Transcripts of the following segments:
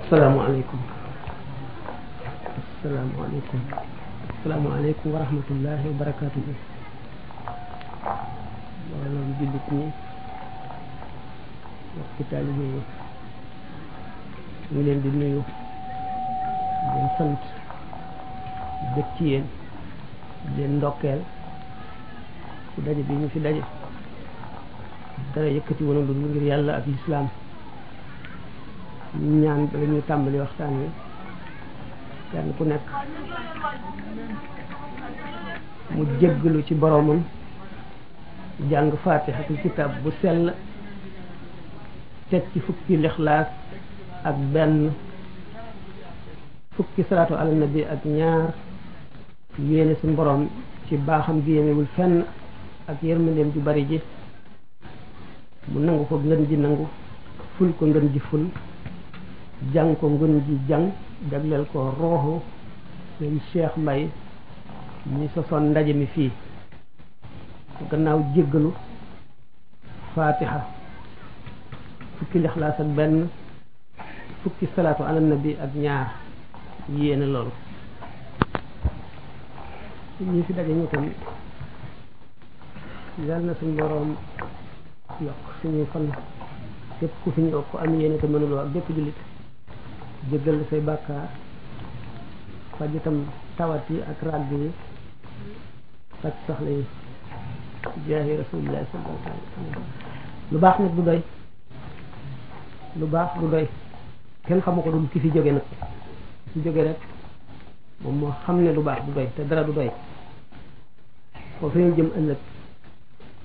asalaamaaleykum asalaamaaleykum asalaamaaleykum wa rahmatullahi wa barakaatuhu. loolu jullit ñi waxtu taalibe yi ñu leen di nuyu di leen sant dëkk ci yéen di leen ndokkeel ci daje bi ñu fi daje dara yëkkati woon lu ngir yàlla ak lislaam ñaan ba ñu tàmbali waxtaan wi kenn ku nekk mu jéggalu ci boroomam jàng faatixatul kitaab bu sell teg ci fukki lixlaas ak benn fukki salaatu ala nabi ak ñaar yéene suñu boroom ci baaxam gi yemewul fenn ak yërmandeem ju bari ji mu nangu ko ngën ji nangu ful ko ngën ji ful jàng ko ngën ji jàng jagleel ko rooxu seen Cheikh Mbaye ñi sosoon ndaje mi fii gannaaw jéggalu fatiha fukki lixlaas ak benn fukki salaatu ala nabi ak ñaar yéene loolu ñi fi daje ñu tam yal na suñu boroom yokk suñu fan képp ku fi ñëw ko am yéene te mënuloo ak bépp jullit jéggal say bàkkaar faj itam tawat yi ak ràgg yi faj soxla yi jaahi rasulillahi sallallahu alayhi wa sallam lu baax nag du doy lu baax du doy kenn xamu ko dul ki fi jóge nag fi jóge rek moom moo xam ne lu baax du doy te dara du doy foofu ñu jëm ëllëg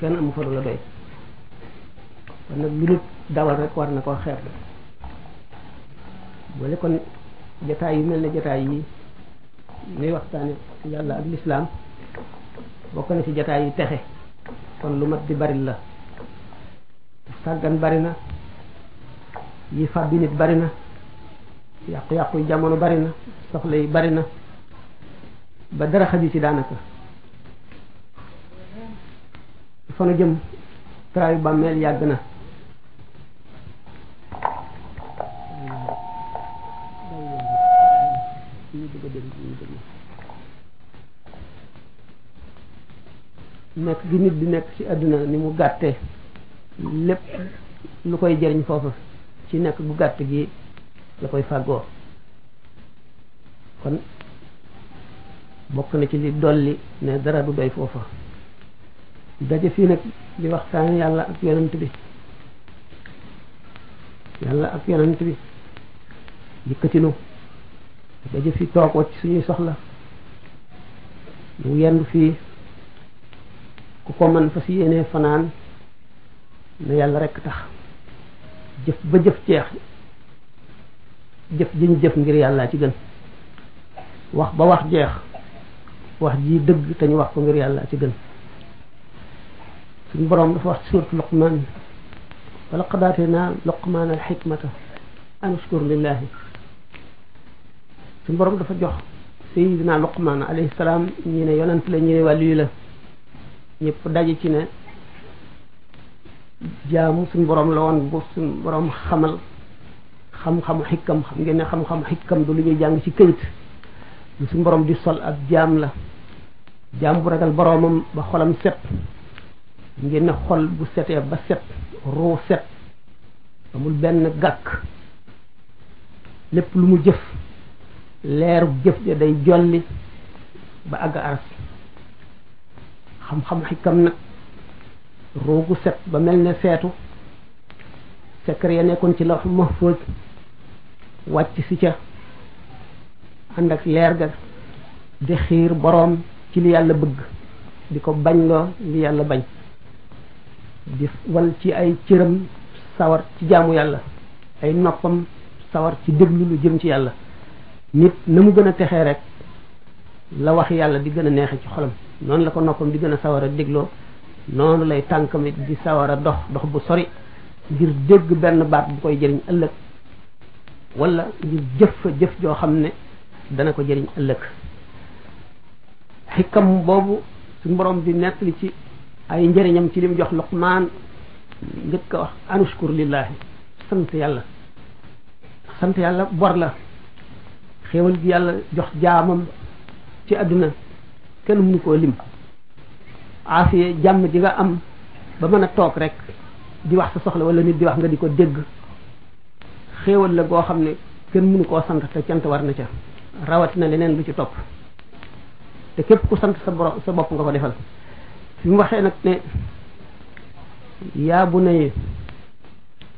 kenn amu fa du la doy kon nag lu nit dawal rek war na koo xeeb boole kon jataay yu mel ne jataay yi nuy waxtaane yàlla ak lislaam bokk na ci jataay yi texe kon lu mat di bari la sàggan bari na yi fàbbi nit bari na yàqu-yàqu yi jamono bari na soxla yi bari na ba dara xaju ci daanaka fa nu jëm traayu bàmmeel yàgg na nekk gi nit di nekk ci àdduna ni mu gàttee lépp lu koy jëriñ foofu ci nekk bu gàtt gi la koy fàggoo kon bokk na ci li dolli ne dara du doy foofa daje fii nag di waxtaan yàlla ak yonent bi yàlla ak yonent bi yëkkatinu daje fi toog wacc suñuy soxla mu yendu fii ku ko mën fa si yéenee fanaan na yàlla rekk tax jëf ba jëf jeex jëf jiñ jëf ngir yàlla ci gën wax ba wax jeex wax ji dëgg te ñu wax ko ngir yàlla ci gën suñu boroom dafa wax ci suuratu Luqmaan wa laqad aataynaa Luqmaana al-hikmata an ashkur lillahi suñu boroom dafa jox Seydina Luqmaan alayhi salaam ñi ne yonent la ñi ne wàllu la ñëpp daje ci ne jaamu suñu boroom la woon bu suñu boroom xamal xam-xamu xikam xam ngeen ne xam-xamu xikam du lu ñuy jàng ci këyit lu suñu boroom di sol ak jaam la jaam bu ragal boroomam ba xolam set ngeen ne xol bu setee ba set ruu set amul benn gàkk lépp lu mu jëf leeru jëf ja day jolli ba àgg aras xam-xam xikam nag roogu set ba mel ne seetu secret ya nekkoon ci lawhul mahfuz wàcc si ca ànd ak leer ga di xiir boroom ci li yàlla bëgg di ko bañ loo li yàlla bañ di wal ci ay cëram sawar ci jaamu yàlla ay noppam sawar ci déglu lu jëm ci yàlla nit na mu gën a texee rek la wax yàlla di gën a neexe ci xolam noonu la ko noppam di gën a sawar a dégloo noonu lay tànkamit di sawar a dox dox bu sori ngir dégg benn baat bu koy jëriñ ëllëg wala ngir jëf fa jëf joo xam ne dana ko jëriñ ëllëg xikam boobu suñu borom di nettali ci ay njëriñam ci lim jox Luqmaan njëkk a wax anushkur lillahi sant yàlla sant yàlla bor la xéewal gi yàlla jox jaamam ci àdduna kenn mënu koo lim aafiye jàmm ji nga am ba mën a toog rek di wax sa soxla wala nit di wax nga di ko dégg xéewal la goo xam ne kenn mënu koo sant te cant war na ca rawatina leneen lu ci topp te képp ku sant sa borom sa bopp nga ko defal fi mu waxee nag ne yaa bunayya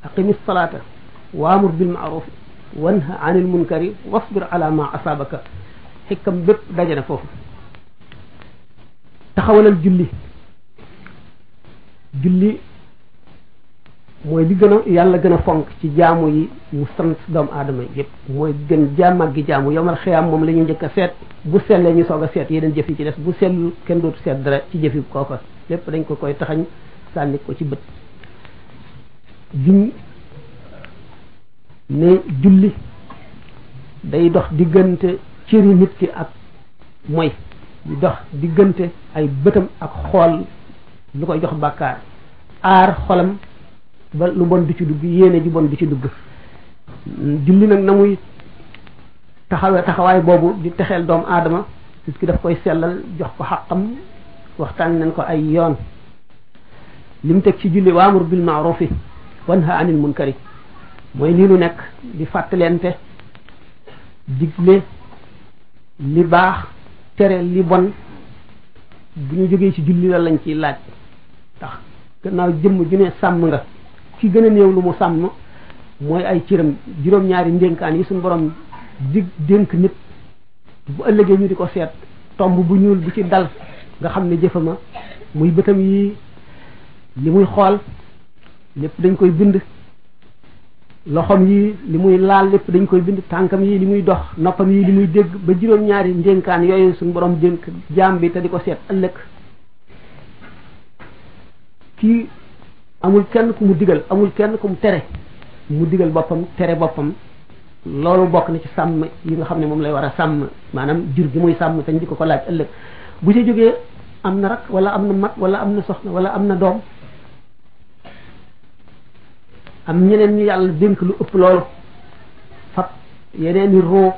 aqimis salaata waamur bil ma'ruf wanha anil munkari wasbir ala ma asaabaka xikam bépp daje na foofu taxawalal julli julli mooy li gën a yàlla gën a fonk ci jaamu yi mu sant doomu aadama yëpp mooy gën jaamag gi jaamu yowmal xiyaam moom la ñu njëkk a seet bu sellee ñu soog a seet yeneen jëf yi ci des bu sellul kenn dootu seet dara ci jëfi kooka lépp dañ ko koy taxañ sànni ko ci bët giñ ne julli day dox diggante cëri nit ki ak mooy di dox diggante ay bëtam ak xool lu koy jox bàkkaar aar xolam ba lu bon du ci dugg yéene ji bon du ci dugg julli nag na muy taxawaay boobu di texeel doomu aadama nit ki daf koy sellal jox ko xaqam waxtaan nañ ko ay yoon li mu teg ci julli waamur bil ma'rufi wanha anil munkari mooy lii nu nekk di fàttalente digle li baax tere li bon bu ñu jógee ci julli la lañ ciy laaj tax gannaaw jëmm ju ne sàmm nga ki gën a néew lu mu sàmm mooy ay cëram juróom-ñaari ndénkaan yi suñu borom dénk nit bu ëllëgee ñu di ko seet tomb bu ñuul bu ci dal nga xam ne jëfama muy bëtam yi li muy xool lépp dañ koy bind loxom yi li muy laal lépp dañ koy bind tànkam yi li muy dox noppam yi li muy dégg ba juróom-ñaari ndénkaan yooyu suñu borom dénk jaam bi te di ko seet ëllëg kii amul kenn ku mu digal amul kenn ku mu tere mu digal boppam tere boppam loolu bokk na ci sàmm yi nga xam ne moom lay war a sàmm maanaam jur gi muy sàmm te ñu di ko laaj ëllëg bu ci jógee am na rak wala am na mag wala am na soxna wala am na doom am ñeneen ñu yàlla dénk lu ëpp loolu fab yeneen i roo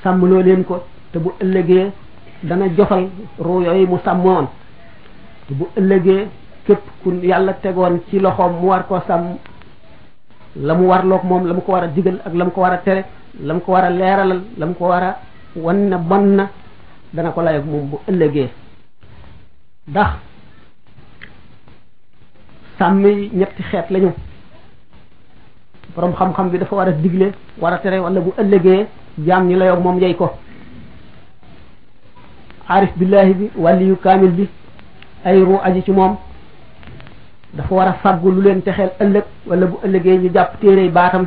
sàmmloo leen ko te bu ëllëgee dana jofal roo yooyu mu sàmmoon te bu ëllëgee képp ku yàlla tegoon ci loxoom mu war koo sàmm la mu warloog moom la mu ko war a digal ak la mu ko war a tere la mu ko war a leeralal la mu ko war a wan na bon na dana ko layoog moom bu ëllëgee ndax sàmm yi ñetti xeet lañu borom xam-xam bi dafa war a digle war a tere wala bu ëllëgee jaam ñi layoog moom yey ko aarif billahi bi wàlliyu kaamil bi ay ru aji ci moom dafa war a fàggu lu leen texeel ëllëg wala bu ëllëgee ñu jàpp téere baatam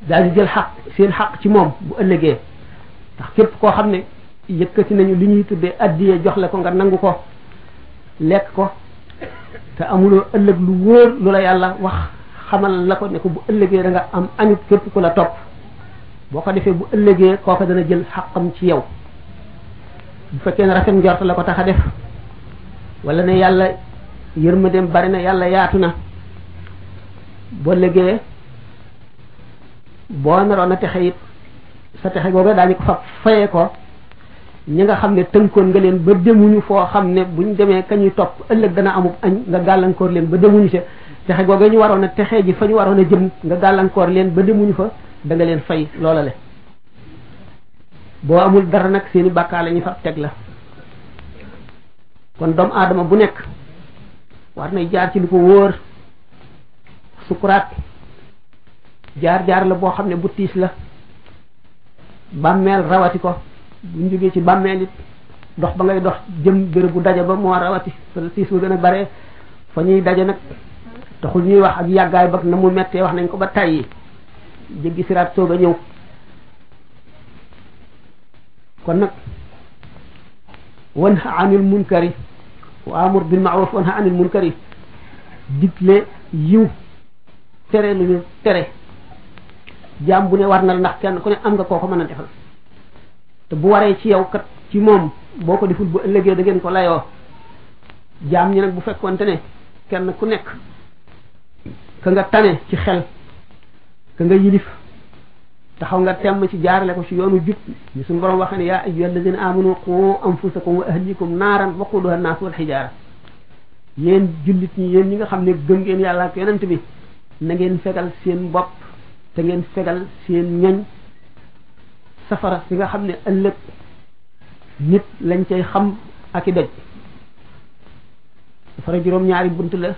daal di jël xaq seen xaq ci moom bu ëllëgee ndax képp koo xam ne yëkkati nañu li ñuy tuddee addiye jox la ko nga nangu ko lekk ko te amuloo ëllëg lu wóor lu la yàlla wax xamal la ko ne ko bu ëllëgee da nga am añut képp ku la topp boo ko defee bu ëllëgee kooka dana jël xaqam ci yow bu fekkee ne rafet njort la ko tax a def wala ne yàlla yërmandeem bari na yàlla yaatu na boo ëllëgee boo naroon a texe it sa texe googu daañu ko fa fayee ko ñi nga xam ne tënkoon nga leen ba demuñu foo xam ne buñ demee kañuy topp ëllëg dana amub añ nga gàllankoor leen ba demuñu ca texe googu ñu waroon a texe ji fa ñu waroon a jëm nga gàllankoor leen ba demuñu fa da nga leen fay loola le boo amul dara nag seeni bàkkaar la ñu fa teg la kon doomu aadama bu nekk war nay jaar ci lu ko wóor sukuraat jaar-jaar la boo xam ne bu tiis la bàmmeel rawati ko buñ jógee ci bàmmeel it dox ba ngay dox jëm béréb bu daje ba moo rawati fa tiis ba gën a bare fa ñuy daje nag taxul ñuy wax ak yàggaay ba na mu mettee wax nañ ko ba tàyyi jéggi siraat soog a ñëw kon nag wanha anil munkari wa amur bil ma'ruf wanha anil munkari digle yiw tere lu ñu tere jaam bu ne war na la ndax kenn ku ne am nga koo ko mën a defal te bu waree ci yow kat ci moom boo ko deful bu ëllëgee da ngeen ko layoo jaam ñi nag bu fekkonte ne kenn ku nekk ka nga tane ci xel ka nga yilif taxaw nga temm ci jaarale ko ci yoonu jub ñu suñu borom waxee ne yaa ayyuhal ladina amanu qu anfusakum wa ahlikum naaran waquduha an-naas wal hijaara yéen jullit ñi yéen ñi nga xam ne gëm ngeen yàlla ak yonent bi na ngeen fegal seen bopp te ngeen fegal seen ñoñ safara si nga xam ne ëllëg nit lañ cay xam ak i doj safara juróom-ñaari bunt la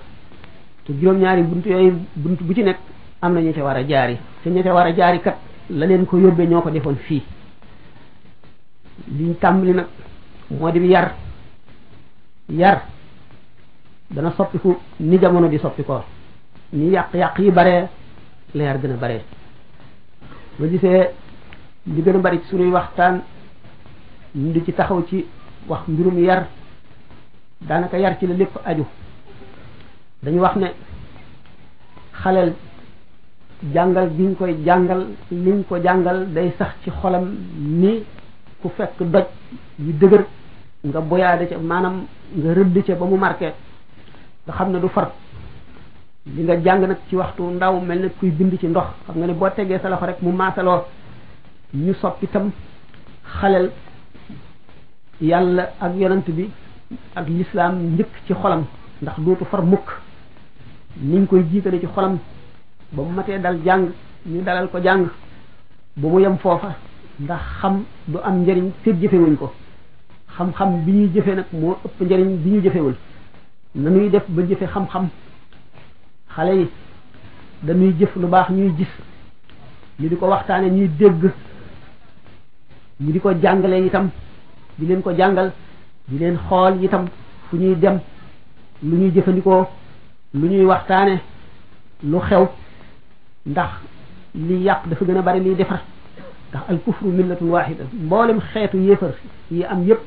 te juróom-ñaari bunt yooyu bunt bu ci nekk am na ñu ca war a jaari te ñu ca war a jaari kat la leen ko yóbbee ñoo ko defoon fii liñ tàmbali nag moo di yar dana soppiku ni jamono di soppi ko ni yàq-yàq yi baree la yar gën a baree ba gisee li gën a bari ci sunuy waxtaan ñu di ci taxaw ci wax mbirum yar daanaka yar ci la lépp aju dañu wax ne xaleel jàngal giñ koy jàngal liñ ko jàngal day sax ci xolam ni ku fekk doj yu dëgër nga boyaade ca maanaam nga rëdd ca ba mu marqué nga xam ne du far li nga jàng nag ci waxtu ndaw mel ne kuy bind ci ndox xam nga ne boo tegee sa loxo rek mu maasaloo ñu soppi itam xaleel yàlla ak yonent bi ak lislaam njëkk ci xolam ndax dootu far mukk niñ koy jiitale ci xolam ba mu matee dal jàng ñu dalal ko jàng ba mu yem foofa ndax xam du am njëriñ fekk jëfewuñ ko xam-xam bi ñuy jëfe nag moo ëpp njëriñ bi ñu jëfewul nañuy def ba jëfe xam-xam xale yi dañuy jëf lu baax ñuy gis ñu di ko waxtaane ñuy dégg ñu di ko jàngale itam di leen ko jàngal di leen xool itam fu ñuy dem lu ñuy jëfandikoo lu ñuy waxtaane lu xew ndax li yàq dafa gën a bari liy defar ndax al kufru millatun wahida mboolem xeetu yéefar yi am yépp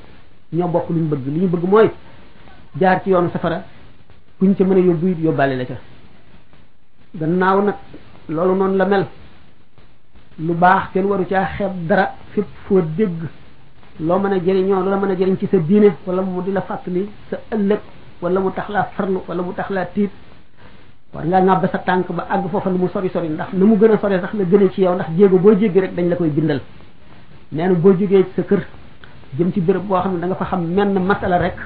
ñoo bokk luñ bëgg li ñu bëgg mooy jaar ci yoonu safara kuñ ca mën a yóbbu it yóbbaale la ca gannaaw nag loolu noonu la mel lu baax kenn waru caa xeeb dara fépp foo dégg loo mën a jëriñoo loola mën a jëriñ ci sa diine wala mu di la fàttali sa ëllëg wala mu tax laa farlu wala mu tax laa tiit war ngaa ŋàbb sa tànk ba àgg foofa lu mu sori sori ndax na mu gën a sori sax la gën a ci yow ndax jéego boo jéggi rek dañ la koy bindal nee na boo jógee ci sa kër jëm ci béréb boo xam ne da nga fa xam menn masala rek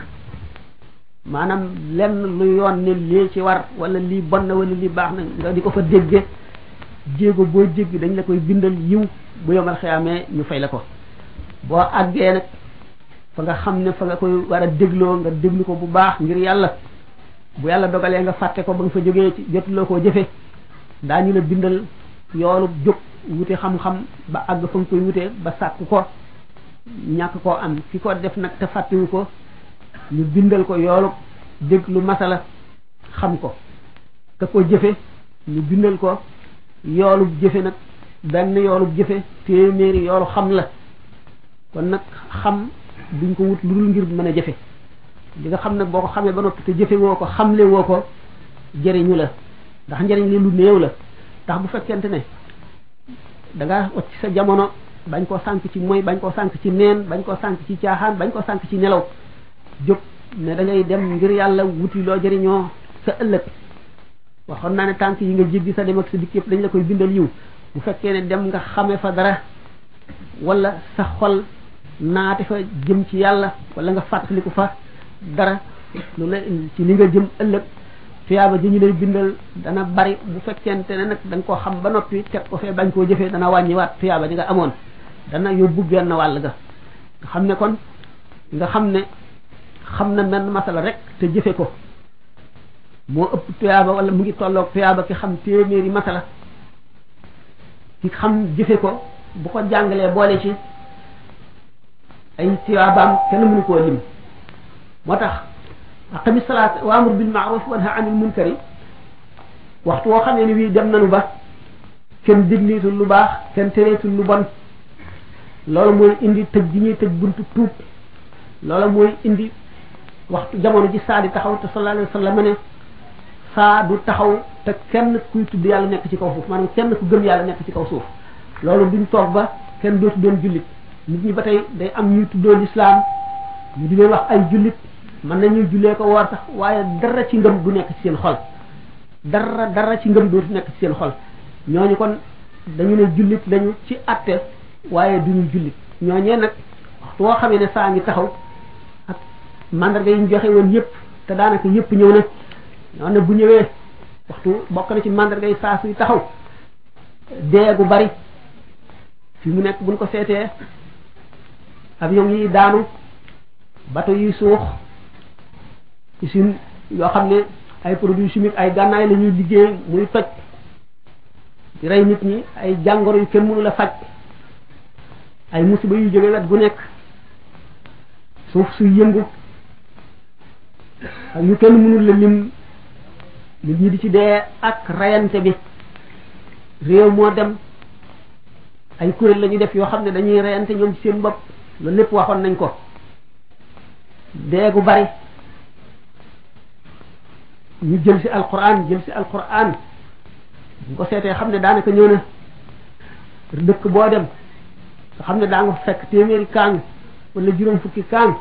maanaam lenn lu yoon ne lii ci war wala lii bon na wala lii baax na nga di ko fa dégge jéego boo jéggi dañ la koy bindal yiw bu yomal xiyaamee ñu fay la ko boo àggee nag fa nga xam ne fa nga koy war a dégloo nga déglu ko bu baax ngir yàlla bu yàlla dogalee nga fàtte ko ba nga fa jógee ci jotuloo koo jëfe daañu la bindal yoolu jóg wute xam-xam ba àgg fa nga koy wutee ba sàkk ko ñàkk koo am ki ko def nag te fàttewu ko ñu bindal ko yoolu déglu masala xam ko ka ko jëfe ñu bindal ko yoolu jëfe nag benn yoolu jëfe téeméeri yoolu xam la kon nag xam duñ ko wut lu dul ngir mën a jëfe li nga xam nag boo ko xamee ba noppi te jëfe woo ko xamle woo ko jëriñu la ndax njëriñ li lu néew la ndax bu fekkente ne da nga wacc sa jamono bañ koo sànk ci mooy bañ koo sànk ci neen bañ koo sànk ci caaxaan bañ koo sànk ci nelaw jóg ne da ngay dem ngir yàlla wuti loo jëriñoo sa ëllëg waxoon naa ne tànk yi nga jéggi sa dem ak sa dikk yëpp dañ la koy bindal yiw bu fekkee ne dem nga xame fa dara wala sa xol naate fa jëm ci yàlla wala nga fàttaliku fa dara lu la ci li nga jëm ëllëg tuyaaba ji ñu lay bindal dana bari bu fekkente ne nag da nga koo xam ba noppi teg ko fee bañ koo jëfee dana wàññiwaat tuyaaba ji nga amoon dana yóbbu genn wàll ga nga xam ne kon nga xam ne xam na menn masala rek te jëfe ko moo ëpp tuyaaba wala mu ngi tolloog tuyaaba ki xam téeméeri masala ki xam jëfe ko bu ko jàngalee boole ci ay tuyaabaam kenn mënu koo lim moo tax aqimi salaat wa amur bil ma'ruf wa nahy anil munkari waxtu woo xamee ni wii dem nañu ba kenn digleetul lu baax kenn tereetul lu bon loolu mooy indi tëj gi ñuy tëj buntu tuub loolu mooy indi waxtu jamono ji saa di taxaw te sallallahu alayhi wa sallam ne saa du taxaw te kenn kuy tudd yàlla nekk ci kaw suuf maanaam kenn ku gëm yàlla nekk ci kaw suuf loolu duñ toog ba kenn dootu doon jullit nit ñi ba tey day am ñuy tuddoo lislaam ñu di leen wax ay jullit mën nañuy jullee ko woor sax waaye dara ci ngëm du nekk ci seen xol dara ci ngëm dootu nekk ci seen xol ñooñu kon dañu ne jullit lañu ci atte waaye duñu jullit ñooñee nag waxtu woo xamee ne saa ngi taxaw ak mandarga yi ñu joxe woon yëpp te daanaka yëpp ñëw na ñoo ne bu ñëwee waxtu bokk na ci mandarga yi saa suy taxaw dee gu bari fi mu nekk buñ ko seetee avion yi daanu bateau yi suux usine yoo xam ne ay produits chimiques ay gànnaay la ñuy liggéey muy toj di rey nit ñi ay jàngoro yu kenn mënu la faj ay musiba yu jóge wet gu nekk suuf suy yëngu ak yu kenn mënul la lim nit ñi di ci dee ak rayante bi réew moo dem ay kuréel la ñuy def yoo xam ne dañuy rayante ñoom ci seen bopp loolu lépp waxoon nañ ko dee gu bari ñu jël ci alquran bu ko seetee xam ne daanaka ñëw na dëkk boo dem nga xam ne daa nga fekk téeméeri kaang wala juróom fukki kaang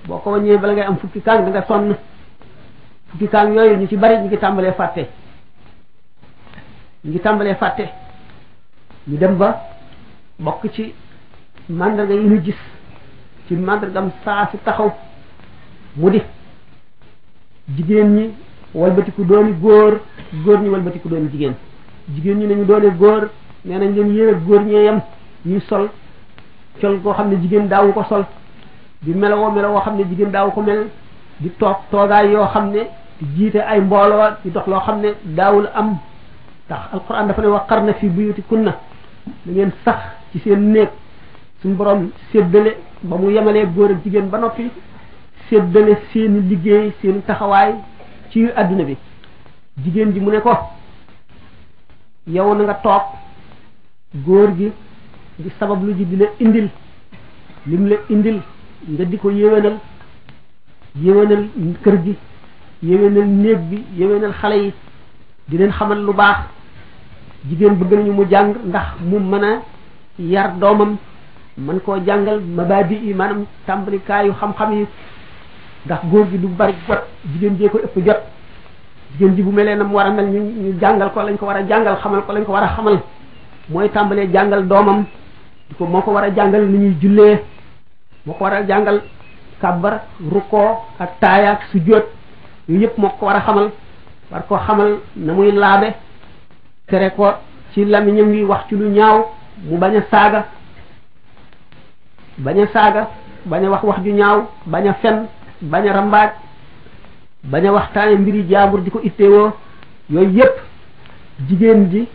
boo ko wàññee bala ngay am fukki kaang da nga sonn fukki kaang yooyu ñu ci bari ñu ngi tàmbalee fàtte ñu dem ba bokk ci mandarga yi ñu gis ci mandargam saa si taxaw mu di jigéen ñi walbatiku dooni góor ñi walbatiku dooni jigéen ñi nañu doone góor nee nañ leen yéen ak góor ñee yem ñuy sol col koo xam ne jigéen daawu ko sol di melowoo xam ne jigéen daawu ko mel di toog toogaay yoo xam ne di jiite ay mbooloo di dox loo xam ne daawul am ndax alquran dafa ne waqarna fi buyutikunna da ngeen sax ci seen néeg suñu borom séddale ba mu yemalee góor ak jigéen ba noppi séddale seeni liggéey seeni taxawaay ci adduna bi jigéen ji mu ne ko yow na nga toog góor gi di sabab lu ji di la indil lim la indil nga di ko yéwénal kër gi yéwénal néeg bi yéwénal xale yi di leen xamal lu baax jigéen bëgg nañu mu jàng ndax mu mën a yar doomam mën koo jàngal mabadi yi maanaam tàmbalikaayu xam-xam yi ndax góor gi du bari jot jigéen jee ko ëpp jot jigéen ji bu melee na mu war a mel ñu jàngal ko lañ ko war a jàngal xamal ko lañ ko war a xamal mooy tàmbalee jàngal doomam moo ko war a jàngal ni ñuy jullee moo ko war a jàngal kàbbar rukkoo ak taaya ak sujjóot yooyu yëpp moo ko war a xamal war ko xamal na muy laabe tere ko ci lamiñam wi wax ci lu ñaaw mu bañ a saaga bañ a wax ju ñaaw bañ a fen bañ a rambaaj bañ a waxtaane mbiri jaambur di ko ittewoo yooyu yëpp jigéen ji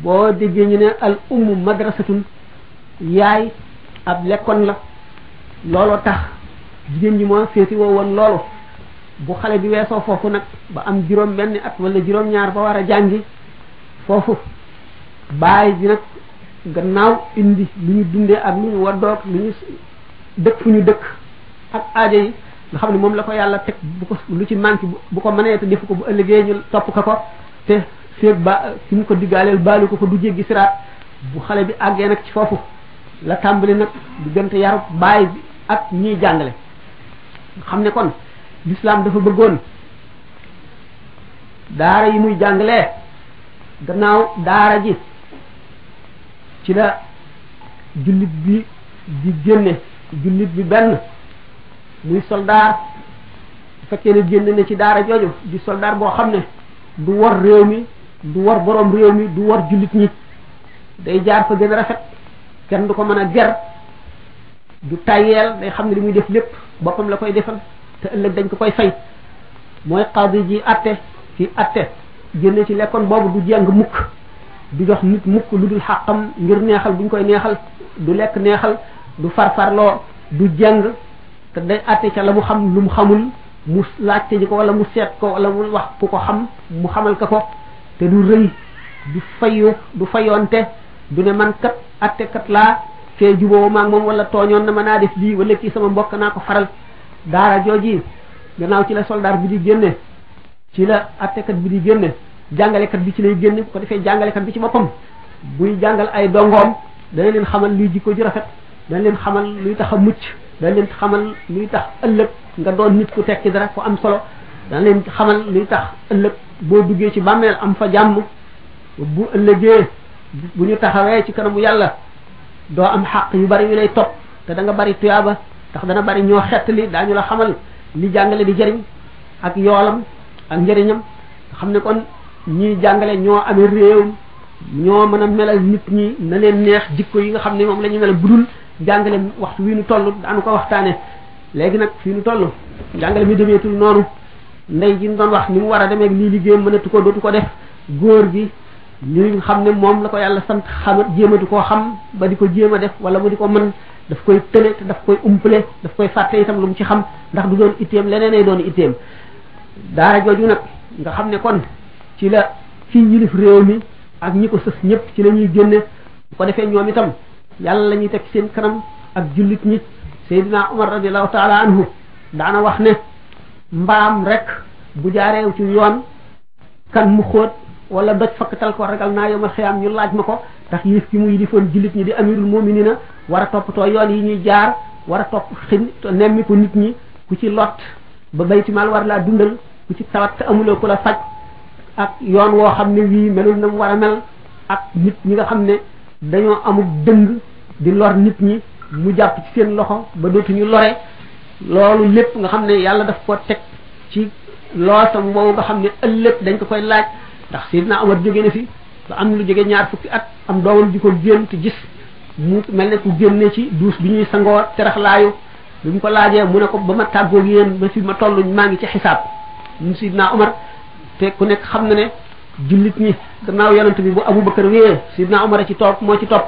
boo déggee ñu ne al ummu madrasatun yaay ab lekkoon la looloo tax jigéen ji moo féeti woo woon loolu bu xale bi weesoo foofu nag ba am juróom benn at wala juróom ñaar ba war a jàngi foofu baay bi nag gannaaw indi lu ñu dundee ak lu ñu waddoog lu ñu dëkk fu ñu dëkk ak aajo yi nga xam ne moom la ko yàlla teg bu ko lu ci manqué bu ko mënee te defu ko bu ëllëgee ñu topp ko te feeg ba fi mu ko diggaaleel baalu ko du jéggi siraat bu xale bi àggee nag ci foofu la tàmbali nag diggante yarub baay bi ak ñiy jàngale nga xam ne kon l'islam dafa bëggoon daara yi muy jàngalee gannaaw daara ji ci la jullit bi di génne jullit bi benn muy soldaar bu fekkee ne génne ne ci daara jooju di soldaar boo xam ne du war réew mi du war borom réew mi du war jullit ñi day jaar fa gën a rafet kenn du ko mën a ger du tayeel day xam ne li muy def lépp boppam la koy defal te ëllëg dañ ko koy fay mooy qadi ji atte ci atte génne ci lekkoon boobu du jàng mukk du jox nit mukk lu dul xàqam ngir neexal buñ koy neexal du lekk neexal du farfarloo du jàng te day atte ca la mu xam lu mu xamul mu laajte ji ko wala mu seet ko wala mu wax ku ko xam mu xamal ka ko te du rëy du fayoonte du ne man kat atte kat laa fee juboo maag moom wala tooñoon na ma naa def lii wala kii sama mbokk naa ko faral daara jooji gannaaw ci la soldat bi di génne ci la attekat bi di génne jàngalekat bi ci lay génne bu ko defee jàngalekat bi ci boppam buy jàngal ay dongoom dana leen xamal luy jikko ju rafet dana leen xamal luy tax a mucc dana leen xamal luy tax ëllëg nga doon nit ku tekki dara ku am solo dana leen xamal luy tax ëllëg boo duggee ci bàmmeel am fa jàmm bu ëllëgee bu ñu taxawee ci kanamu yàlla doo am xaq yu bari yu lay topp te da nga bari tuyaaba ndax dana bari ñoo xettali daañu la xamal li jàngale di jëriñ ak yoolam ak njëriñam xam ne kon ñii jàngale ñoo amee réew ñoo mën a melal nit ñi na leen neex jikko yi nga xam ne moom la ñu melal budul jàngale waxtu wi nu toll daanu ko waxtaane léegi nag fii nu toll jàngale mi demeetul noonu ndey ji ñu doon wax ni mu war a demee lii liggéeyam mënatu ko dootu ko def góor gi li nga xam ne moom la ko yàlla sant xamat jéematu koo xam ba di ko jéem a def wala mu di ko mën daf koy tële te daf koy umpale daf koy fàtte itam lu mu ci xam ndax du doon itteem leneen ay doon itteem daara jooju nag nga xam ne kon ci la fii yilif réew mi ak ñi ko sës ñëpp ci la ñuy génne bu ko defee ñoom itam yàlla la ñuy teg seen kanam ak jullit ñi Seydina Umar radiallahu taala anhu daana wax ne mbaam rek bu jaareew ci yoon kan mu xóot wala doj fakkatal ko ragal naa yomal xiyaam ñu laaj ma ko ndax yilif ki mu yilifoon jullit ñi di amirul muminina war a toppatoo yoon yi ñuy jaar war a topp xin nemmi ko nit ñi ku ci lot ba baytimaal war laa dundal ku ci tawat te amuloo ku la faj ak yoon woo xam ne wii melul na mu war a mel ak nit ñi nga xam ne dañoo amul dëng di lor nit ñi mu jàpp ci seen loxo ba dootuñu lore loolu lépp nga xam ne yàlla daf ko teg ci loosam boobu nga xam ne ëllëg dañ ko koy laaj ndax Seydina Omar jóge na fi ba am lu jóge ñaar fukki at am doomam di ko gént gis mu mel ne ku génne ci duus bi ñuy sangoo teraxlaayu bi mu ko laajee mu ne ko ba ma tàggoog yéen ba fi ma toll maa ngi ci xisaab mu Seydina Omar te ku nekk xam na ne jullit ñi gannaaw yonent bi bu Abubakar wéyee Seydina Omar a ci topp moo ci topp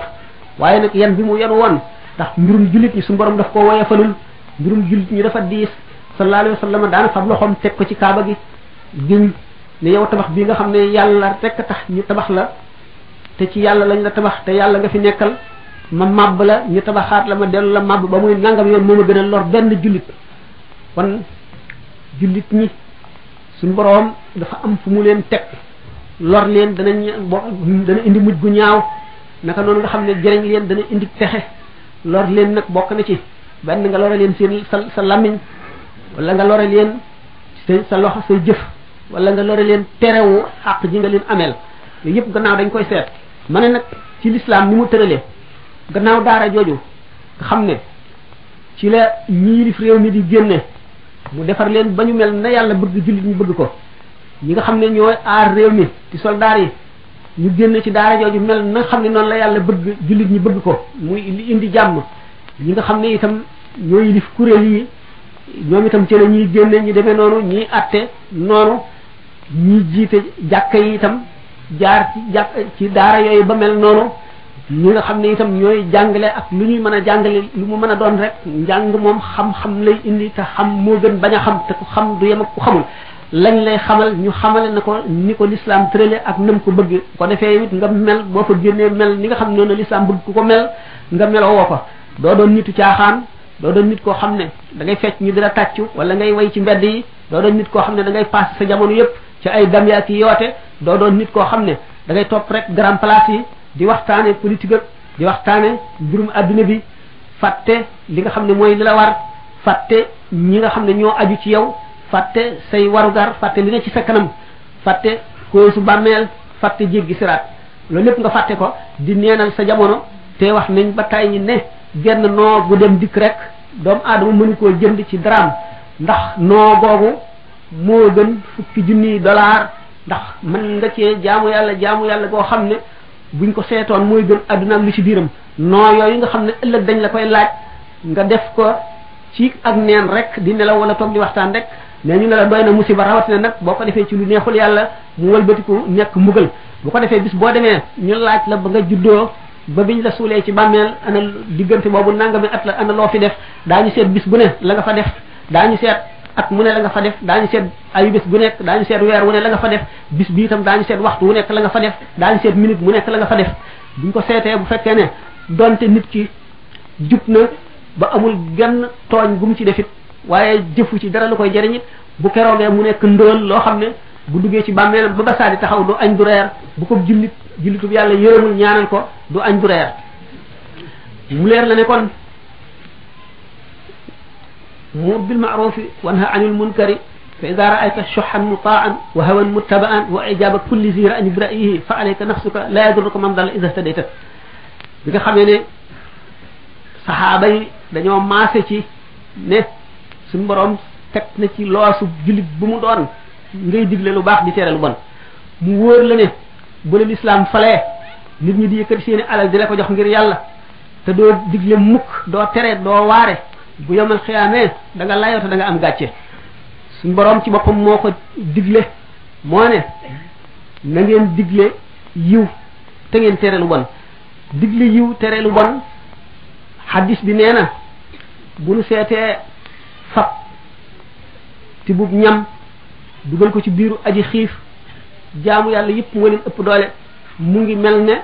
waaye nag yan bi mu yan woon ndax mbirum jullit ñi suñu borom daf koo woyefalul mbirum jullit ñi dafa diis sallallahu alayhi wa sallam daana fab loxoom teg ko ci kaaba gi giñ ne yow tabax bii nga xam ne yàlla rek tax ñu tabax la te ci yàlla lañ la tabax te yàlla nga fi nekkal ma màbb la ñu tabaxaat la ma dellu la màbb ba muy nangam yoon moo ma gën a lor benn jullit kon jullit ñi suñu boroom dafa am fu mu leen teg lor leen dana indi mujj gu ñaaw naka noonu nga xam ne jëriñ leen dana indi texe lor leen nag bokk na ci benn nga lore leen seen sa lamiñ wala nga lore leen sa loxo say jëf wala nga lore leen terewu xàq ji nga leen ameel yooyu yëpp gannaaw dañ koy seet ma ne nag ci lislaam ni mu tëralee gannaaw daara jooju nga xam ne ci la ñiilif réew mi di génne mu defar leen ba ñu mel na yàlla bëgg jullit ñu bëgg ko ñi nga xam ne ñooy aar réew mi ci soldaar yi ñu génn ci daara jooju mel na xam ne noonu la yàlla bëgg jullit ñi bëgg ko muy li indi jàmm ñi nga xam ne itam ñoo yilif kuréel yi ñoom itam ci la ñuy génne ñu demee noonu ñiy atte noonu ñi jiite jàkka yi itam jaar ci daara yooyu ba mel noonu ñi nga xam ne itam ñooy jàngale ak lu ñuy mën a jàngale lu mu mën a doon rek njàng moom xam-xam lay indi te xam moo gën bañ a xam te ku xam du yem ak ku xamul lañ lay xamal ñu xamale na ko ni ko l'islam tërale ak nam ko bëgg ko defee it nga mel boo fa génnee mel ni nga xam ne noonu l'islam bëgg ku ko mel nga meloo woo ko doo doon nitu caaxaan doo doon nit koo xam ne da ngay fecc ñu dina tàccu wala ngay way ci mbedd yi doo doon nit koo xam ne da ngay passé sa jamono yépp ci ay dam ak yoote doo doon nit koo xam ne da ngay topp rek grand place yi di waxtaane politique ak di waxtaane mbirum adduna bi fàtte li nga xam ne mooy li la war fàtte ñi nga xam ne ñoo aju ci yow fàtte say warugar fàtte li ne ci sa kanam fàtte koo su bàmmeel fàtte jéggi siraat loolu lépp nga fàtte ko di neenal sa jamono te wax nañ ba tay ñi ne genn noo gu dem dikk rek doomu aadama mënu koo jënd ci daraam ndax noo googu moo gën fukki junniy dollar ndax mën nga cee jaamu yàlla goo xam ne buñ ko seetoon mooy gën adduna ak li ci biiram noo yooyu nga xam ne ëllëg dañ la koy laaj nga def ko ci ak neen rek di nelaw wala toog di waxtaan rek mais ñu ne la doy na musiba rawatina nag boo ko defee ci lu neexul yàlla mu wëlbatiku nekk mbugal bu ko defee bis boo demee ñu laaj la ba nga juddoo ba biñ la suulee ci bàmmeel ana diggante boobu nangami at la ana loo fi def daañu seet bis bu ne la nga fa def daañu seet at mu ne la nga fa def daañu seet ayu bés bu nekk daañu seet weer wu ne la nga fa def bis bi itam daañu seet waxtu wu nekk la nga fa def daañu seet minute mu nekk la nga fa def buñ ko seetee bu fekkee ne donte nit ki jub na ba amul genn tooñ gu mu ci defit waaye jëfu ci dara lu koy jëriñit bu keroogee mu nekk ndóol loo xam ne bu duggee ci bàmmeelam ba basaadi taxaw du añ du reer bu ko jullitub yàlla yërëmul ñaanal ko du añ du reer mu leer la ne kon mu bil ma'rufi wanha anil munkari fa ida raayta shuhan mutaan wa hawan muttabaan wa ijaba kulli zi ra'in bi ra'yihi fa alayka nafsuka la yadurruka man dalla ida htadayta bi nga xamee ne saxaaba yi dañoo maase ci ne suñu borom teg na ci loosu jullit bu mu doon ngay digle lu baax di tere lu bon mu wóor la ne bu la lislaam falee nit ñi di yëkkati seeni alal di la ko jox ngir yàlla te doo digle mukk doo tere doo waare bu yomal xiyaamee da nga layoo te da nga am gàcce suñu borom ci boppam moo ko digle moo ne na ngeen digle yiw te ngeen tere lu bon digle yiw tere lu bon hadis bi nee na bu nu seetee fab ti bub ñam dugal ko ci biiru aji xiif jaamu yàlla yëpp moo leen ëpp doole mu ngi mel ne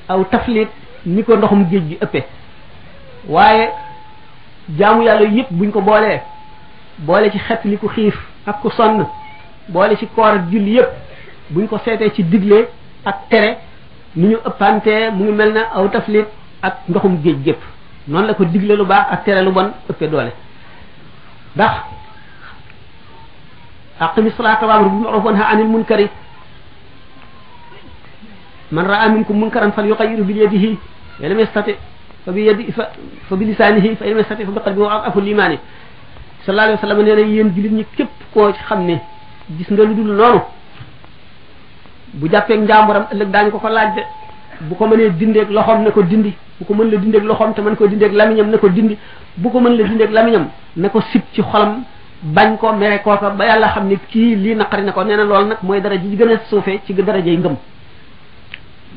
aw taflit ni ko ndoxum géej gi ëppee waaye jaamu yàlla yëpp buñ ko boolee boole ci xet li ku xiif ak ku sonn boole ci koor ak julli yëpp buñ ko seetee ci digle ak tere ni ñu ëppantee mu ngi mel ne aw taflit ak ndoxum géej gépp noonu la ko digle lu baax ak tere lu bon ëppee doole ndax aqimi salata wa amru bil ma'ruf wa nahy anil munkari man ra'a minkum munkaran falyughayyirhu bi yadihi wa lam yastati fa bi yadihi fa bi lisanihi fa lam yastati fa bi qalbihi wa afu limani sallallahu alayhi wa sallam nee na yéen jullit ñi képp koo xam ne gis nga lu dul noonu bu jàppee njàmburam ëllëg daañu ko laaj de bu ko mënee dindeeg loxoom na ko dindi bu ko mën la dindeeg loxoom te mën ko dindeeg lamiñam na ko dindi bu ko mën la dindeeg lamiñam na ko sib ci xolam bañ ko mere kooka ba yàlla xam ne kii lii naqari na ko nee na loolu nag mooy daraja ji gën a suufee ci darajay ngëm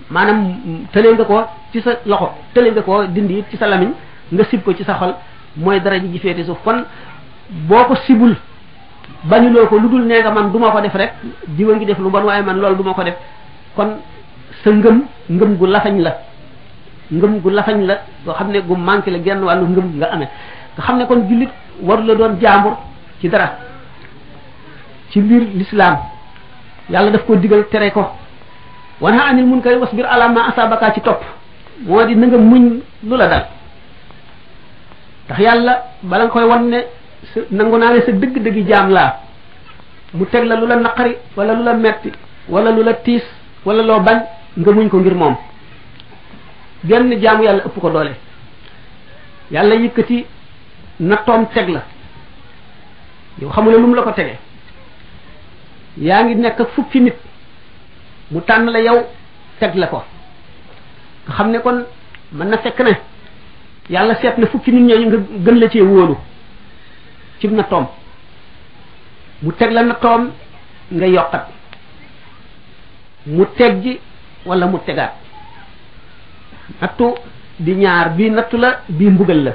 maanaam tëlee nga ko ci sa loxo tëlee nga ko dindi it ci sa lamiñ nga sib ko ci sa xol mooy daraja ji féete suuf kon boo ko sibul bañuloo ko lu dul nee nga man du ma ko def rek diwa ngi def lu bon waaye man loolu du ma ko def kon sa ngëm gu lafañ la ngëm gu lafañ la loo xam ne gu manqué la genn wàllu ngëm nga amee nga xam ne kon jullit waru la doon jaambur ci dara ci mbir l'islam yàlla daf ko digal tere ko wanha anil munkari wasbir ala ma asabaka ci topp moo di na nga muñ lu la dal ndax yàlla bala nga koy wan ne nangu naa ne sa dëgg-dëggi jaam laa mu teg la lu la naqari wala lu la metti wala lu la tiis wala loo bañ nga muñ ko ngir moom genn jaamu yàlla ëpp ko doole yàlla yëkkati nattoom teg la yow xamula lu mu la ko tege yaa ngi nekk fukki nit mu tànn la yow teg la ko nga xam ne kon mën na fekk ne yàlla seet na fukki nit ñooñu nga gën la cee wóolu ci nattoom mu teg la nattoom nga yokkat mu teggi wala mu tegaat nattu di ñaar bii nattu la bii mbugal la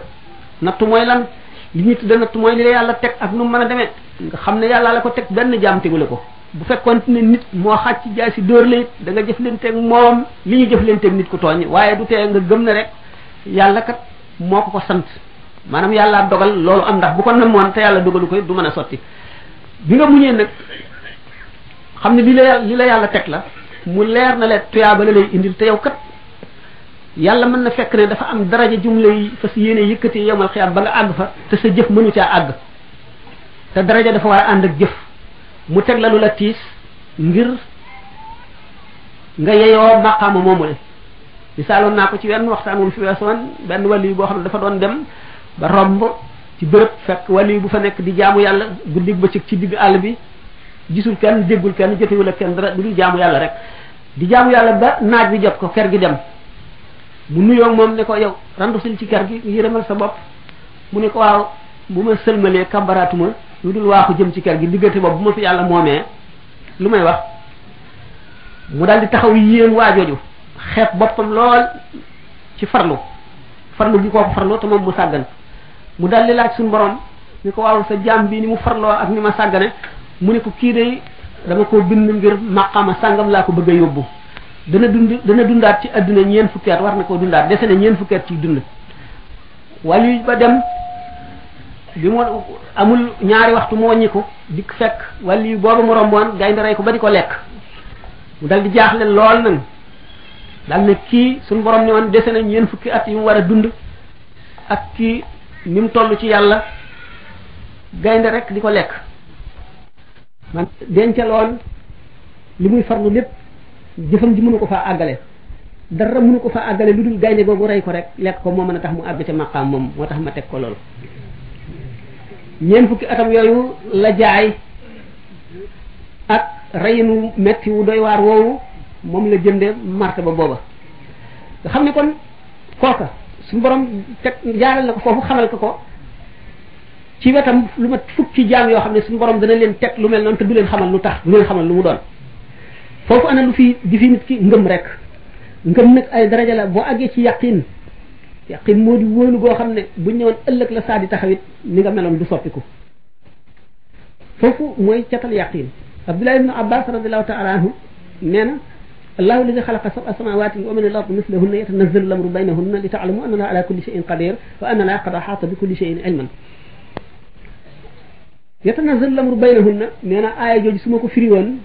nattu mooy lan li ñuy tudde nattu mooy li la yàlla teg ak nu mu mën a demee nga xam ne yàlla la ko teg benn jaam tegule ko bu fekkoon ne nit moo xàcc jaay si dóor la it da nga jëflanteeg moom li ñu jëflanteeg nit ku tooñ waaye du tee nga gëm ne rek yàlla kat moo ko sant maanaam yàlla dogal loolu am ndax bu ko namoon te yàlla dogalu ko du mën a sotti bi nga muñee nag xam ne li la yàlla teg la mu leer na leen tuyaaba la lay indil te yow kat yàlla mën na fekk ne dafa am daraja jumla yi fas yéene yëkkati yowmal xiyaam ba nga àgg fa te sa jëf mënu caa àgg te daraja dafa war a ànd ak jëf mu teg la lu la tiis ngir nga yeyoo maqaama moomu le misaaloon naa ko ci wenn waxtaan wu fi weesoon benn wali boo xam ne dafa doon dem ba romb ci bërëb fekk wali bu fa nekk di jaamu yàlla guddig bëccëg ci digg àll bi gisul kenn déggul kenn jotewul ak kenn dara du jaamu yàlla rek di jaamu yàlla ba naaj bi jot ko ker gi dem mu nuyoo moom ne ko yow randu sil ci ker gi yërëmal sa bopp mu ne ko waaw bu ma sëlmalee kambaraatuma lu dul waaxu jëm ci ker gi diggante boobu bu ma fi yàlla moomee lu may wax mu daal di taxaw yéen waajooju xeeb boppam lool ci farlu gi kooku farlu te moom mu sàggan mu daal di laaj suñu borom ni ko waaw sa jaam bi ni mu farloo ak ni ma sàggane mu ne ko kii day dama ko bind ngir maqama sàngam laa ko bëgg a yóbbu dana dundaat ci adduna ñeen fukki at war na koo dundaat dese na ñeen fukki at ci dund wali ba dem bi mu amul ñaari waxtu mu wàññiku dikk fekk wali booba mu romboon gaynde rey ko ba di ko lekk mu dal di jaaxle lool nag dal ne kii suñu borom ni woon dese na ñeen fukki at yi mu war a dund ak kii ni mu toll ci yàlla gaynde rek di ko lekk man dencaloon li muy farlu lépp jëfam ji mënu ko faa àggale dara mënu ko faa àggale lu dul gaynde googu rey ko rek lekk ko moo mën a tax mu àgg ca maqaam moom moo tax ma teg ko loolu ñeent fukki atam yooyu la jaay ak reyinu metti wu doy waar woowu moom la jënde martaba booba nga xam ne kon kooka suñu borom teg jaaral na ko foofu xamal ko ci wetam lu mat fukki jaam yoo xam ne suñu borom dana leen teg lu mel noonu te du leen xamal lu tax du leen xamal lu mu doon foofu ana lu fi di fi nit ki ngëm rek ngëm nag ay daraja la boo àggee ci yaqin moo di wóolu goo xam ne buñ ñëwoon ëllëg la saa di taxawit ni nga meloon du soppiku foofu mooy catal yaqin Abdullah ibn Abbas radiallahu taala anhu nee na allahu alladi xalaqa sab'a samawati wa min al-ardi mislahunna yatanazzalu al-amru baynahunna li ta'lamu anna allaha ala kulli shay'in qadir wa anna allaha qad ahata bi kulli shay'in ilman yatanazzalu al-amru baynahunna nee na aaya jooju su ma ko firi woon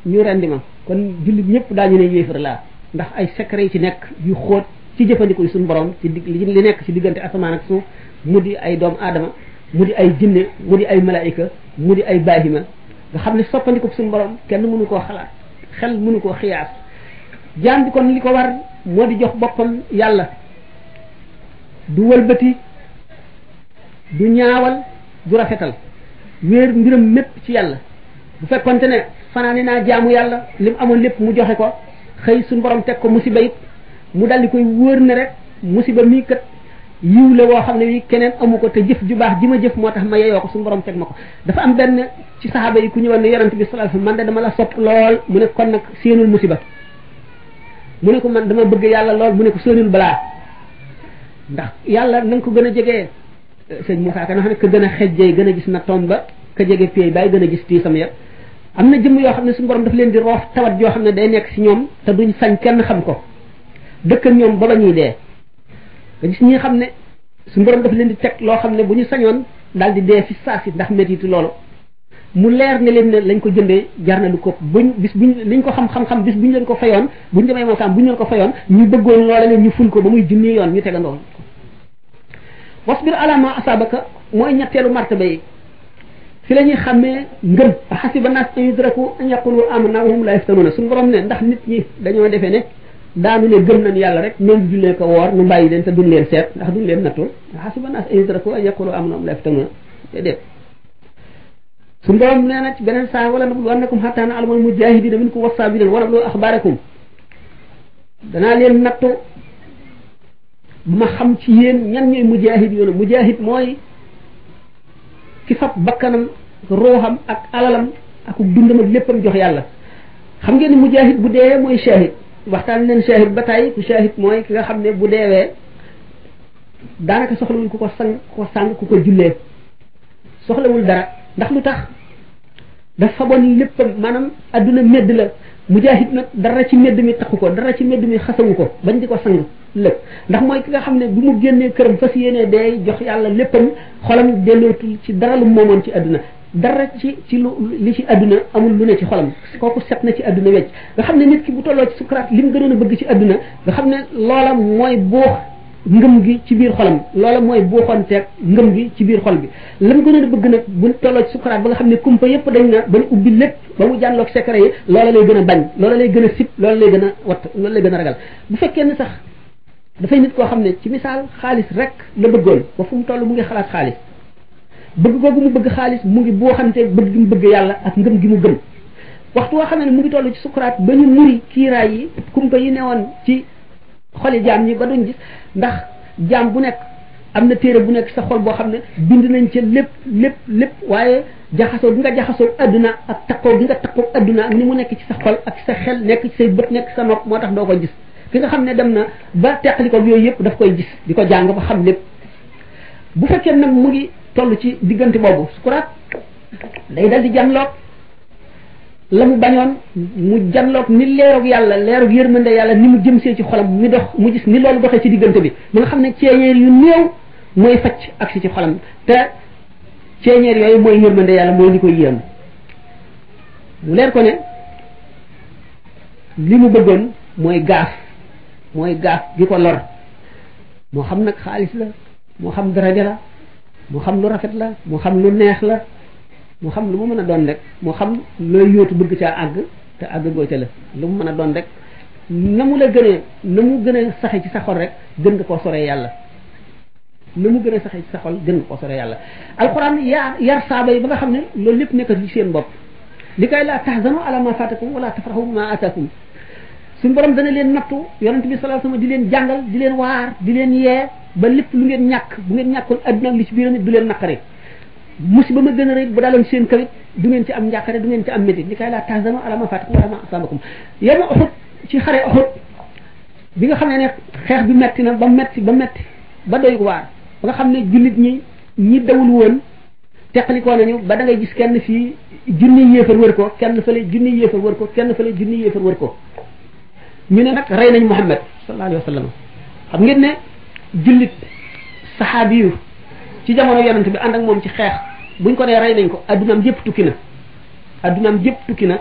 ñu rendi ma kon jullit ñëpp daañu ne yéefar laa ndax ay secret yi ci nekk yu xóot ci jëfandiku suñu borom ci li nekk ci diggante asamaan ak suuf mu di ay doomu aadama mu di ay jinne mu di ay malaayika mu di ay baahima nga xam ne soppandiku suñu borom kenn mënu koo xalaat xel mënu koo xiyaas jaam bi kon li ko war moo di jox boppam yàlla du wëlbati du ñaawal du rafetal wéer mbiram mépp ci yàlla bu fekkonte ne fanaane naa jaamu yàlla li mu amoon lépp mu joxe ko xëy suñu borom teg ko musiba it mu daldi koy wóor ne rek musiba mii kat yiw la woo xam ne wi keneen amu ko te jëf ju baax ji ma jëf moo tax ma yeyoo ko suñu borom teg ma ko dafa am benn ci saxaaba yi ku ñëwoon ne yonent bi sallallahu alayhi wasallam man de dama la sopp lool mu ne kon nag séenul musiba mu ne ko man dama bëgg yàlla lool mu ne ko séenul balaa ndax yàlla na nga ko gën a jegee sëñ Moussa Ka na xam ne ka gën a xejjee gën a gis na tomba ka jege piey bàyyi gën a gis tiisam ya am na jëmm yoo xam ne suñu borom daf leen di roof tawat yoo xam ne day nekk ci ñoom te duñ sañ kenn xam ko dëkk ñoom ba ñuy dee nga gis ñi xam ne suñu borom daf leen di teg loo xam ne bu ñu sañoon daal di dee fi saasi ndax métitu loolu mu leer ne leen ne lañ ko jëndee jar na lu ko buñ liñ ko xam-xam-xam bis buñ leen ko fayoon buñ demee mookaam buñ leen ko fayoon ñu bëggoon loola leen ñu ful ko ba muy junni yoon ñu tegandoo wasbir ala ma asabaka mooy ñetteelu martaba yi fi la ñuy xàmmee ngëm xasiba naas an yudraku an yaqulu amanna wa hum la yaftanuna suñu borom ne ndax nit ñi dañoo defee ne daanu ne gëm nañ yàlla rek ñoom jullee ko woor nu bàyyi leen te duñ leen seet ndax duñ leen nattul xasiba naas an yudraku an yaqulu amanna wa hum la yaftanuna déedéet suñu borom nee na ci beneen saa wala nabluwannakum hatta na'lamal mujahidina minkum was-sabirin wa nablu axbaarakum danaa leen nattu ma xam ci yéen ñan ñooy mujahid yoonu mujahid mooy ki fab bakkanam ruuxam ak alalam ak dundam ak léppam jox yàlla xam ngeen ni mujahid bu dee mooy shahid waxtaan leen shahid ba tey ku shahid mooy ki nga xam ne bu deewee daanaka soxlawul ku ko sang ku ko jullee soxlawul dara ndax lu tax dafa faboon léppam maanaam adduna medd la mujahid nag dara ci medd mi taxu ko dara ci medd mi xasawu ko bañ di ko sang lépp ndax mooy ki nga xam ne bi mu génnee këram fas yéenee day jox yàlla léppam xolam dellootul ci dara lu moomoon ci adduna dara ci lu li ci adduna amul lu ne ci xolam kooku set na ci adduna wecc nga xam ne nit ki bu tolloo ci sukuraat li mu gënoon a bëgg ci adduna nga xam ne loola mooy buux ngëm gi ci biir xolam loola mooy buuxonteeg ngëm gi ci biir xol bi la mu gënoon a bëgg nag bu tolloo ci sukuraat ba nga xam ne kumpa yépp dañ na ba ñu ubbi lépp ba mu jànloog secret yi loola lay gën a bañ loola lay gën a sib loola lay gën a watt loola lay gën a ragal bu fekkee ne sax dafay nit koo xam ne ci misaal xaalis rek la bëggoon ba fu mu toll mu ngi xalaat xaalis bëgg googu mu bëgg xaalis mu ngi buuxanteeg bëgg gi mu bëgg yàlla ak ngëm gi mu gëm waxtu woo xam ne mu ngi toll ci sukuraat ba ñu muri kiiraay yi kumpa yi newoon ci xoli jaam ñi ba duñ gis ndax jaam bu nekk am na téere bu nekk sa xol boo xam ne bind nañ ca lépp waaye jaxasoo bi nga jaxasoo adduna ak takkoo bi nga takkoo adduna ak ni mu nekk ci sa xol ak sa xel nekk ci say bët nekk sa nopp moo tax doo ko gis ki nga xam ne dem na ba teqali ko yooyu yëpp daf koy gis di ko jàng ba xam lépp bu fekkee nag mu ngi toll ci diggante boobu sukuraat day dal di janloog la mu bañoon mu janloog ni leerug yàlla leerug yërmande yàlla ni mu jëm see ci xolam mi dox mu gis ni loolu doxee ci diggante bi mu nga xam ne ceeñeer yu néew mooy facc ak si ci xolam te ceeñeer yooyu mooy yërmande yàlla mooy li koy yéem mu leer ko ne li mu bëggoon mooy gaaf gi ko lor moo xam nag xaalis la moo xam daraja la moo xam lu rafet la moo xam lu neex la mu xam lu mu mën a doon rek mu xam looy yóotu bëgg caa àgg te àgg goo ca la lu mu mën a doon rek na mu la gënee na mu gën a saxe ci sa xol rek gën nga koo soree yàlla na mu gën a saxe ci sa xol gën nga koo soree yàlla alquran yar saaba yi ba nga xam ne loolu lépp nekkatu ci seen bopp li kay laa tahzanu ala ma fatakum wala tafrahu ma atakum suñu borom dana leen nattu yonent bi sallallahu alayhi wasallam di leen jàngal di leen waar di leen yee ba lépp lu ngeen ñàkk bu ngeen ñàkkoon adduna ak li ci biir nit du leen naqare musiba ma gën a rëy bu daaloon seen kawit du ngeen ci am njàqare du ngeen ci am métit li kay laa tahzanu ala ma fatakum wala ma asabakum yéen Uhud ci xare Uhud bi nga xam ne xeex bi metti na ba metti ba doy waar ba nga xam ne jullit ñi dawul woon teqalikoo nañu ba da ngay gis kenn fii junni yéefar wër ko kenn fële junni yéefar wër ko kenn fële junni yéefar wër ko ñu ne nag rey nañ Muhammad sallallahu alayhi wa sallam xam ngeen ne jullit saxaabi yu ci jamono yonent bi ànd ak moom ci xeex buñ ko nee rey nañ ko addunaam yëpp tukki na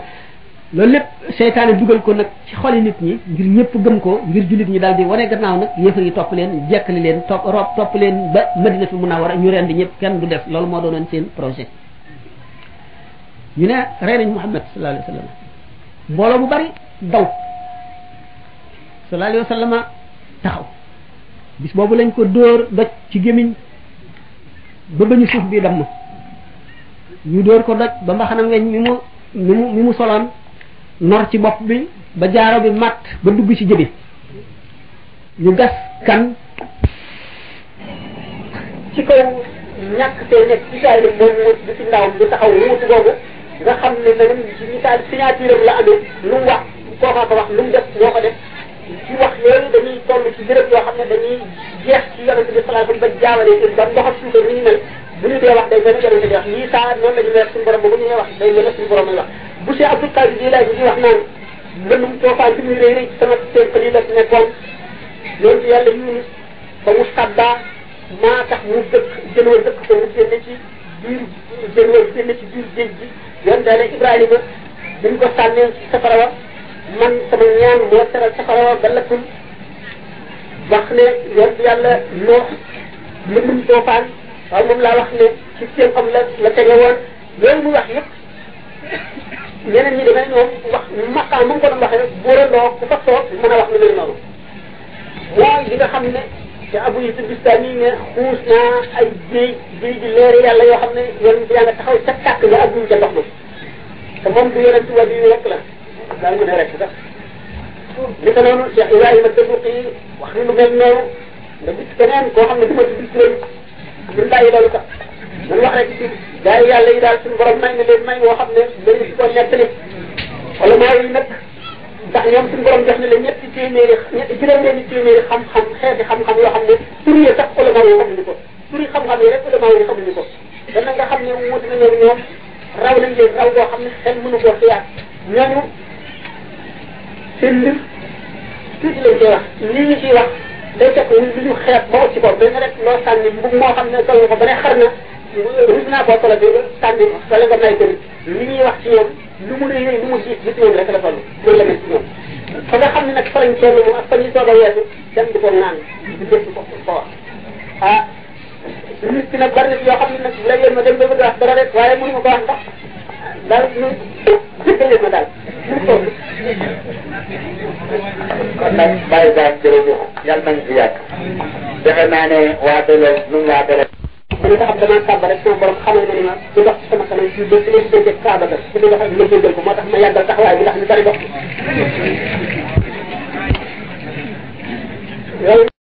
loolu lépp seytaane dugal ko nag ci xoli nit ñi ngir ñëpp gëm ko ngir jullit ñi daal di wane gannaaw nag yéefar yi topp leen jekkali leen topp leen ba Madinatul Munawwara ñu rendi ñëpp kenn du def loolu moo doonoon seen projet ñu ne rey nañ Muhammad sallallahu alayhi wa sallam mbooloo bu bari daw sallallahu alayhi wa sallam taxaw bis boobu lañ ko dóor doj ci gémmiñ ba bañu suuf bi damm ñu dóor ko doj ba mbaxanam weñ mi mu soloon nor ci bopp bi ba jaaro bi matt ba dugg ci jëbi ñu gas kan ci kaw ñàkk tey nekk ci saay moom mu di ci ndawam di taxaw wuutu boobu nga xam ne nag ci misaal signature am la amee lu mu wax kookaa ko wax lu mu def moo ko def ci wax yooyu dañuy toll ci béréb yoo xam ne dañuy jeex ci yonente bi sallallahu alayhi wasallam ba jaawalee ba ndoxam suukar ni ñu mel bu ñu dee wax day mel yonente bi wax lii saa noonu la ñu weer suñu borom ba bu ñu wax day mel suñu borom lay wax bu see Abdul Qadir Jilani bi wax naan mbëndum toofaan bi muy rëy rëy sama seen li la nekkoon loolu yàlla Yunus ba mu sàbbaa maa tax mu dëkk jënwar dëkk ko mu génne ci biir jënwar génne ci biir géej gi yonente yàlla Ibrahima dañ ko sànnee ci safara wa man sama ñaan moo teral safara wa ba lakkul wax ne yàlla noox mbëndum toofaan waaw moom laa wax ne ci seen xam la tege woon loolu mu wax yëpp ñeneen ñi demee ñoom wax maqaam mu ko doon waxee rek bóorandoo ku fa toog mën a wax lu mel noonu mooy li nga xam ne te Abu Yusuf Bistami ne xuus naa ay géej ji leeri yàlla yoo xam ne yoon bi yaa nga taxaw ca tàkk nga ak duñ ca ndox ma te moom du yonent wa bi rek la daa mën a rek sax li ko noonu Cheikh Ibrahima Dabuqi wax ni lu mel noonu nga gis keneen koo xam ne du ma ci gis lañ ñun bàyyi loolu sax mun wax rek ci gars yi yàlla yi daal suñu borom may na leen may woo xam ne dañu si ko nettali wala maa yi nag ndax ñoom suñu borom jox na leen ñetti juróom-benni téeméeri xam-xam xeeti xam-xam yoo xam ne tur yi sax ulama yi xamuñu ko tur yi xam-xam yi rek ulama yi xamuñu ko dana nga xam ne wuti na ñoom raw nañ leen raw boo xam ne xel mënu koo xiyaat ñooñu seen mbir tuuti lañ koy wax lii ñu ciy wax day fekk lu ñu xeet ba ci ko benn rek loo sànni mbub moo xam ne sol ko ba ne xar na rus naa koo solo bi sànni wala nga may kër li ñuy wax ci ñoom lu mu rëy lu mu gis gis ñoom rek la toll loolu la mel ci ñoom fa nga xam ne nag fa lañ toll moom ak fa ñuy soog a weesu dem di ko naan di def ko wax ah nit ki nag bari na yoo xam ne nag léeg-léeg ma dem ba bëgg wax dara rek waaye mënu ma ko wax ndax daal ñu jëkkale ma daal kon nag bàyyi daal jërëjëf yàlla nañ fi yàgg defe naa ne waa Belel nu mu waa Belel. li nga xam damaa sàmba rek sama borom xamal na ne ma du dox ci sama kanam ci ba ci leen dégg Kaaba ga ci li nga xam ne ma jéggal ko moo tax ma yàggal taxawaay bi ndax ñu bari dox. loolu